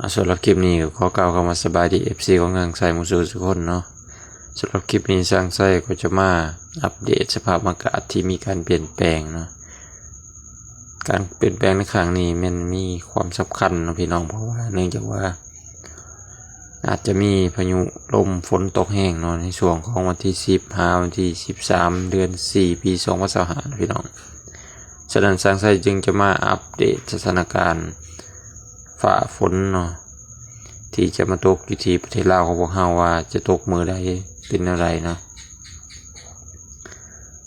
ອາ ສຳລັບຄລິບນີ້ກໍຂໍກ່າວຄຳວ່າສະບາຍດີ ເອັຟຊີ ຂອງຊ່າງໄຊໝູ່ສູ່ທຸກຄົນເນາະ. ສຳລັບຄລິບນີ້ຊ່າງໄຊກໍຈະມາອັບເດດສະພາບອາກາດທີ່ມີການປ່ຽນແປງເນາະ. ການປ່ຽນແປງໃນຄັ້ງນີ້ແມ່ນມີຄວາມສຳຄັນເນາະພີ່ນ້ອງ ເພາະວ່າເນື່ອງຈາກວ່າ ອາດຈະມີພາຍຸລົມຝົນຕົກແຮງເນາະ ໃນຊ່ວງຂອງວັນທີສິບຫາວັນທີສິບສາມ ເດືອນສີ່ ປີສອງພັນຊາວຫ້າເນາະພີ່ນ້ອງ. ສະນັ້ນ ຊ່າງໄຊຈຶ່ງຈະມາອັບເດດສະຖານະການຟ້າຝົນເນາະ ທີ່ຈະມາຕົກຢູ່ທີ່ປະເທດລາວຂອງພວກເຮົາ ວ່າຈະຕົກມື້ໃດ ເປັນແນວໃດເນາະ.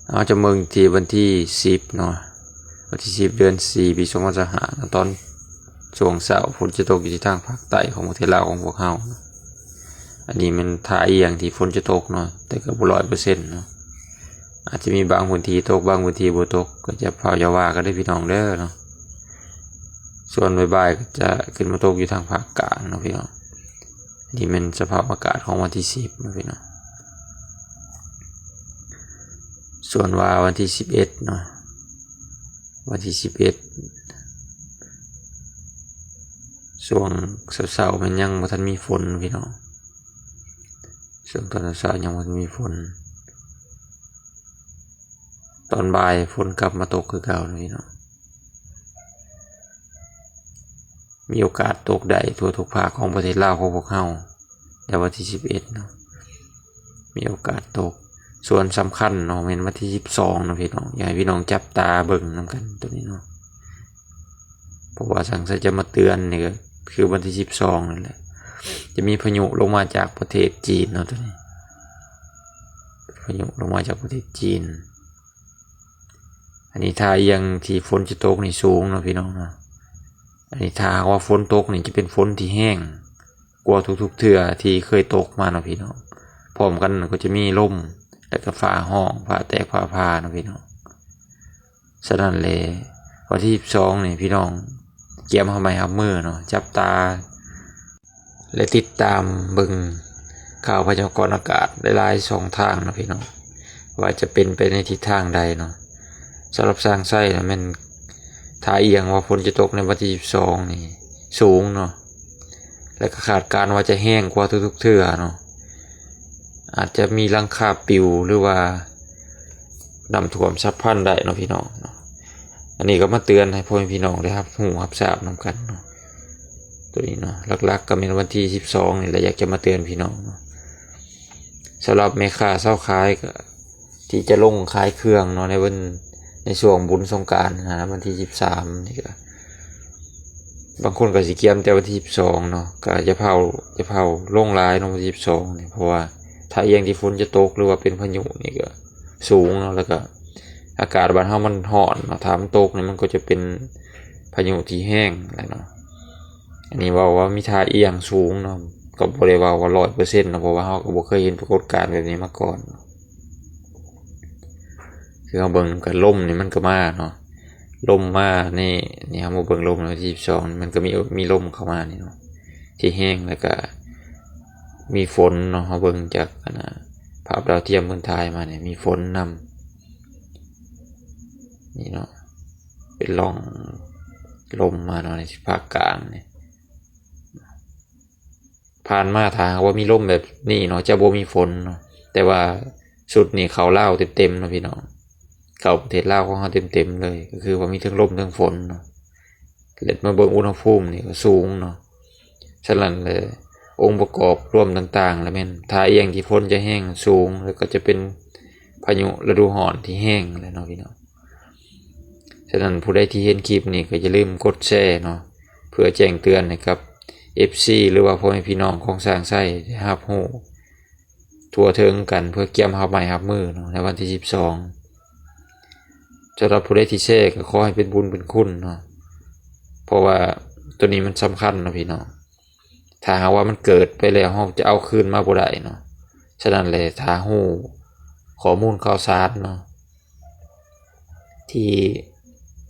ເຮົາຈະເບິ່ງທີ່ວັນທີສິບເນາະ ວັນທີສິບ ເດືອນສີ່ ປີສອງພັນຊາວຫ້າເນາະ ຕອນຊ່ວງເຊົ້າ ຝົນຈະຕົກຢູ່ທີ່ທາງພາກໃຕ້ຂອງປະເທດລາວຂອງພວກເຮົາ. ອັນນີ້ແມ່ນທ່າອ່ຽງທີ່ຝົນຈະຕົກເນາະ ແຕ່ກໍບໍ່ຮ້ອຍເປີເຊັນເນາະ ອາດຈະມີບາງພື້ນທີ່ຕົກ ບາງພື້ນທີ່ບໍ່ຕົກ ກໍຈະເຝົ້າຢ່າວ່າກັນເດີພີ່ນ້ອງເດີເນາະ. ສ່ວນບ່າຍໆກໍຈະຂຶ້ນມາຕົກຢູ່ທາງພາກກາງເນາະພີ່ນ້ອງ. ນີ້ແມ່ນສະພາບອາກາດຂອງວັນທີສິບເນາະພີ່ນ້ອງ. ສ່ວນວ່າວັນທີສິບເອັດເນາະ ວັນທີສິບເອັດ ຊ່ວງເຊົ້າໆແມ່ນຍັງບໍ່ທັນມີຝົນພີ່ນ້ອງ. ຊ່ວງຕອນເຊົ້າໆຍັງບໍ່ທັນມີຝົນ ຕອນບ່າຍຝົນກັບມາຕົກຄືເກົ່າເນາະພີ່ນ້ອງ. ມີໂອກາດຕົກໄດ້ທົ່ວທຸກພາກຂອງປະເທດລາວຂອງພວກເຮົາ ໃນວັນທີສິບເອັດເນາະ ມີໂອກາດຕົກ. ສ່ວນສຳຄັນເນາະ ແມ່ນວັນທີສິບສອງເນາະພີ່ນ້ອງ ຢາກໃຫ້ພີ່ນ້ອງຈັບຕາເບິ່ງນຳກັນໂຕນີ້ເນາະ. ເພາະວ່າຊ່າງໄຊຈະມາເຕືອນນີ້ກໍຄືວັນທີສິບສອງນັ້ນແຫຼະ ຈະມີພາຍຸລົງມາຈາກປະເທດຈີນເນາະ ໂຕນີ້ ພາຍຸລົງມາຈາກປະເທດຈີນ. ອັນນີ້ທ່າອ່ຽງທີ່ຝົນຈະຕົກນີ້ສູງເນາະພີ່ນ້ອງເນາະ. ອັນນີ້ຖ້າຫາກວ່າຝົນຕົກນີ້ຈະເປັນຝົນທີ່ແຮງກວ່າທຸກໆເທື່ອທີ່ເຄີຍຕົກມາເນາະພີ່ນ້ອງ. ພ້ອມກັນກໍຈະມີລົມ ແລ້ວກໍຟ້າຮ້ອງ ຟ້າແຕກ ຟ້າຜ່າເນາະພີ່ນ້ອງ. ສະນັ້ນແຫຼະ ວັນທີສິບສອງນີ້ພີ່ນ້ອງກຽມຮັບໄມ້ຮັບມືເນາະ ຈັບຕາ ແລະ ຕິດຕາມເບິ່ງຂ່າວພະຍາກອນອາກາດຫຼາຍໆຊ່ອງທາງເນາະພີ່ນ້ອງ ວ່າຈະເປັນໄປໃນທິດທາງໃດເນາະ. ສຳລັບຊ່າງໄຊນະ ແມ່ນທ່າອ່ຽງວ່າຝົນຈະຕົກໃນວັນທີສິບສອງນີ້ສູງເນາະ ແລະ ກໍຄາດການວ່າຈະແຮງກວ່າທຸກໆເທື່ອເນາະ. ອາດຈະມີຫຼັງຄາປິວ ຫຼືວ່ານ້ຳຖ້ວມສັບພັນໄດ້ເນາະພີ່ນ້ອງເນາະ. ອັນນີ້ກໍມາເຕືອນໃຫ້ພໍ່ແມ່ພີ່ນ້ອງໄດ້ຮັບຮູ້ຮັບຊາບນຳກັນເນາະ ໂຕນີ້ເນາະ. ຫຼັກໆກໍແມ່ນວັນທີສິບສອງນີ້ແຫຼະ ຢາກຈະມາເຕືອນພີ່ນ້ອງເນາະ. ສຳລັບແມ່ຄ້າຊາວຂາຍກໍ ທີ່ຈະລົງຂາຍເຄື່ອງເນາະ ໃນວັນ ໃນຊ່ວງບຸນສົງການນະ ວັນທີສິບສາມນີ້ກໍ ບາງຄົນກໍຊິກຽມແຕ່ວັນທີສິບສອງເນາະ ກໍຢ່າເຝົ້າ ຢ່າເຝົ້າລົງຫຼາຍເນາະ ວັນທີສິບສອງນີ້ ເພາະວ່າທ່າອ່ຽງທີ່ຝົນຈະຕົກ ຫຼືວ່າເປັນພາຍຸນີ້ກໍສູງເນາະ. ແລ້ວກໍອາກາດບ້ານເຮົາມັນຮ້ອນເນາະ ຖ້າມັນຕົກນີ້ມັນກໍຈະເປັນພາຍຸທີ່ແຮງແຫຼະເນາະ. ອັນນີ້ເວົ້າວ່າມີທ່າອ່ຽງສູງເນາະ ກໍບໍ່ໄດ້ເວົ້າວ່າຮ້ອຍເປີເຊັນເນາະ ເພາະວ່າເຮົາກໍບໍ່ເຄີຍເຫັນປາກົດການແບບນີ້ມາກ່ອນ. ຄືເຮົາເບິ່ງນຳກັນ ລົມນີ້ມັນກໍມາເນາະ ລົມມານີ້ ນີ້ເຮົາມາເບິ່ງລົມໃນວັນທີສິບສອງ ມັນກໍມີ ມີລົມເຂົ້າມານີ້ເນາະ ທີ່ແຮງ ແລ້ວກໍມີຝົນເນາະ. ເຮົາເບິ່ງຈາກອັນນະ ພາບດາວທຽມເພິ່ນຖ່າຍມານີ້ ມີຝົນນຳ ນີ້ເນາະ ເປັນຮ່ອງລົມມາເນາະ ໃນພາກກາງນີ້. ຜ່ານມາຖ້າຫາກວ່າມີລົມແບບນີ້ເນາະ ຈະບໍ່ມີຝົນເນາະ ແຕ່ວ່າຊຸດນີ້ເຂົ້າລາວເຕັມໆເນາະພີ່ນ້ອງ ເຂົ້າປະເທດລາວຂອງເຮົາເຕັມໆເລີຍ ກໍຄືວ່າມີເທິງລົມເທິງຝົນເນາະ. ແລ້ວມາເບິ່ງອຸນຫະພູມນີ້ກໍສູງເນາະ. ສະນັ້ນແຫຼະ ອົງປະກອບລວມຕ່າງໆ ລະແມ່ນທ່າອ່ຽງທີ່ຝົນຈະແຮງສູງ ແລ້ວກໍຈະເປັນພາຍຸລະດູຮ້ອນທີ່ແຮງແຫຼະເນາະພີ່ນ້ອງ. ສະນັ້ນຜູ້ໃດທີ່ເຫັນຄລິບນີ້ກໍຢ່າລືມກົດແຊເນາະ ເພື່ອແຈ້ງເຕືອນໃຫ້ກັບເອັຟຊີ ຫຼືວ່າພໍ່ແມ່ພີ່ນ້ອງຂອງຊ່າງໄຊໄດ້ຮັບຮູ້ທົ່ວເຖິງກັນ ເພື່ອກຽມຮັບໄມ້ຮັບມືເນາະ ໃນວັນທີສິບສອງ. ສຳລັບຜູ້ໃດທີ່ແຊກໍຂໍໃຫ້ເປັນບຸນເປັນຄຸນເນາະ ເພາະວ່າໂຕນີ້ມັນສຳຄັນເນາະພີ່ນ້ອງ. ຖ້າຫາກວ່າມັນເກີດໄປແລ້ວ ເຮົາຈະເອົາຄືນມາບໍ່ໄດ້ເນາະ. ສະນັ້ນແຫຼະ ຖ້າຮູ້ຂໍ້ມູນຂ່າວສານເນາະ ທີ່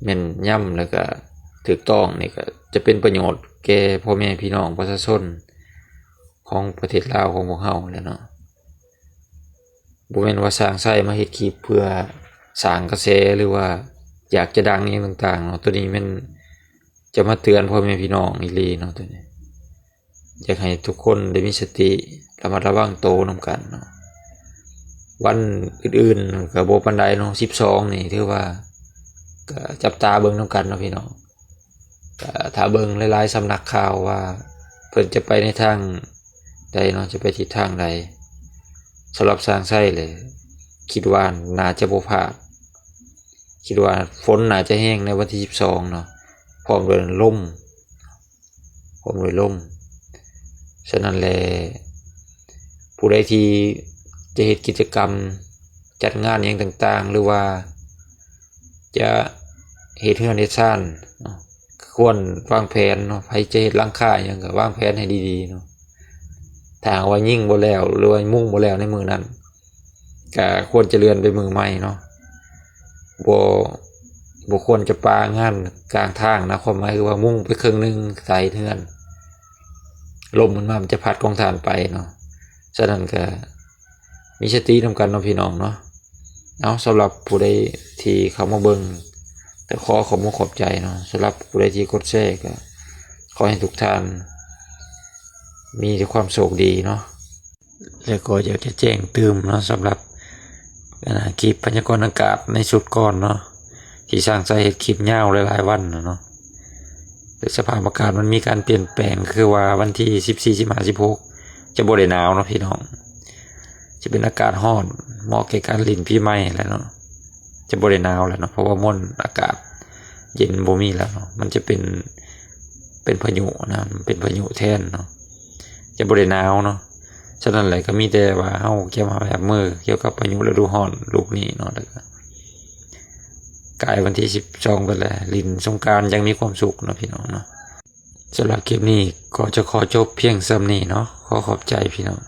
ແມ່ນຍຳ ແລ້ວກະຖືກຕ້ອງນີ້ ກະຈະເປັນປະໂຫຍດແກ່ພໍ່ແມ່ພີ່ນ້ອງປະຊາຊົນຂອງປະເທດລາວຂອງພວກເຮົາແຫຼະເນາະ. ບໍ່ແມ່ນວ່າຊ່າງໄຊມາເຮັດຄລິບເພື່ອສ້າງກະແສ ຫຼືວ່າຢາກຈະດັງອີ່ຫຍັງຕ່າງໆເນາະ. ໂຕນີ້ແມ່ນຈະມາເຕືອນພໍ່ແມ່ພີ່ນ້ອງອີ່ຫຼີເນາະ ໂຕນີ້. ຢາກໃຫ້ທຸກຄົນໄດ້ມີສະຕິ ລະມັດລະວັງໂຕນຳກັນເນາະ. ວັນອື່ນໆກໍບໍ່ປານໃດເນາະ ສິບສອງນີ້ຖືວ່າກໍຈັບຕາເບິ່ງນຳກັນເນາະພີ່ນ້ອງ. ກໍຖ້າເບິ່ງຫຼາຍໆສຳນັກຂ່າວວ່າເພິ່ນຈະໄປໃນທາງໃດເນາະ ຈະໄປທິດທາງໃດ. ສຳລັບຊ່າງໄຊແຫຼະ ຄິດວ່າໜ້າຈະບໍ່ພາດ ຄິດວ່າຝົນໜ້າຈະແຮງໃນວັນທີສິບສອງເນາະ ພ້ອມດ້ວຍລົມ ພ້ອມດ້ວຍລົມ. ສະນັ້ນແຫຼະ ຜູ້ໃດທີ່ຈະເຮັດກິດຈະກຳ ຈັດງານຫຍັງຕ່າງໆ ຫຼືວ່າຈະເຮັດເຮືອນເຮັດຊານເນາະ ຄວນວາງແຜນເນາະ. ໃຜຈະເຮັດຫຼັງຄາຫຍັງກໍວາງແຜນໃຫ້ດີໆເນາະ. ຖ້າຫາກວ່າຍິງບໍ່ແລ້ວ ຫຼືວ່າມຸງບໍ່ແລ້ວໃນມື້ນັ້ນ ກະຄວນຈະເລື່ອນໄປມື້ໃໝ່ເນາະ. ບໍ່ ບໍ່ຄວນຈະປາງານກາງທາງນະ, ຄວາມໝາຍຄືວ່າມຸງໄປເຄິ່ງໜຶ່ງ ສາຍເຮືອນ ລົມມັນມາ ມັນຈະພັດຂອງທ່ານໄປເນາະ. ສະນັ້ນກະມີສະຕິນຳກັນເນາະພີ່ນ້ອງເນາະ. ເອົາ ສຳລັບຜູ້ໃດທີ່ເຂົ້າມາເບິ່ງ ກໍຂໍຂອບອົກຂອບໃຈເນາະ. ສຳລັບຜູ້ໃດທີ່ກົດແຊ ກໍຂໍໃຫ້ທຸກທ່ານມີແຕ່ຄວາມໂຊກດີເນາະ. ແລະກໍຢາກຈະແຈ້ງຕື່ມເນາະ ສຳລັບ ອັນນາ ຄລິບພະຍາກອນອາກາດໃນຊຸດກ່ອນເນາະ ທີ່ຊ່າງໄຊເຮັດຄລິບຍາວຫຼາຍໆວັນນະເນາະ. ສະພາບອາກາດມັນມີການປ່ຽນແປງ ຄືວ່າວັນທີສິບສີ່ ສິບຫ້າ ສິບຫົກ ຈະບໍ່ໄດ້ໜາວເນາະພີ່ນ້ອງ. ຈະເປັນອາກາດຮ້ອນ ເໝາະແກ່ການຫຼິ້ນປີໃໝ່ແຫຼະເນາະ. ຈະບໍ່ໄດ້ໜາວແລ້ວເນາະ ເພາະວ່າມວນອາກາດເຢັນບໍ່ມີແລ້ວເນາະ. ມັນຈະເປັນ ເປັນພາຍຸນະ ເປັນພາຍຸແທນເນາະ ຈະບໍ່ໄດ້ໜາວເນາະ. ສະນັ້ນແຫຼະ ກໍມີແຕ່ວ່າເຮົາກຽມຮັບມືກ່ຽວກັບພາຍຸລະດູຮ້ອນລູກນີ້ເນາະ. ແລ້ວກໍກາຍວັນທີສິບສອງໄປແລ້ວ ຫຼິ້ນສົງການຢ່າງມີຄວາມສຸກເນາະພີ່ນ້ອງເນາະ. ສຳລັບຄລິບນີ້ກໍຈະຂໍຈົບພຽງສ່ຳນີ້ເນາະ. ຂໍຂອບໃຈພີ່ນ້ອງ.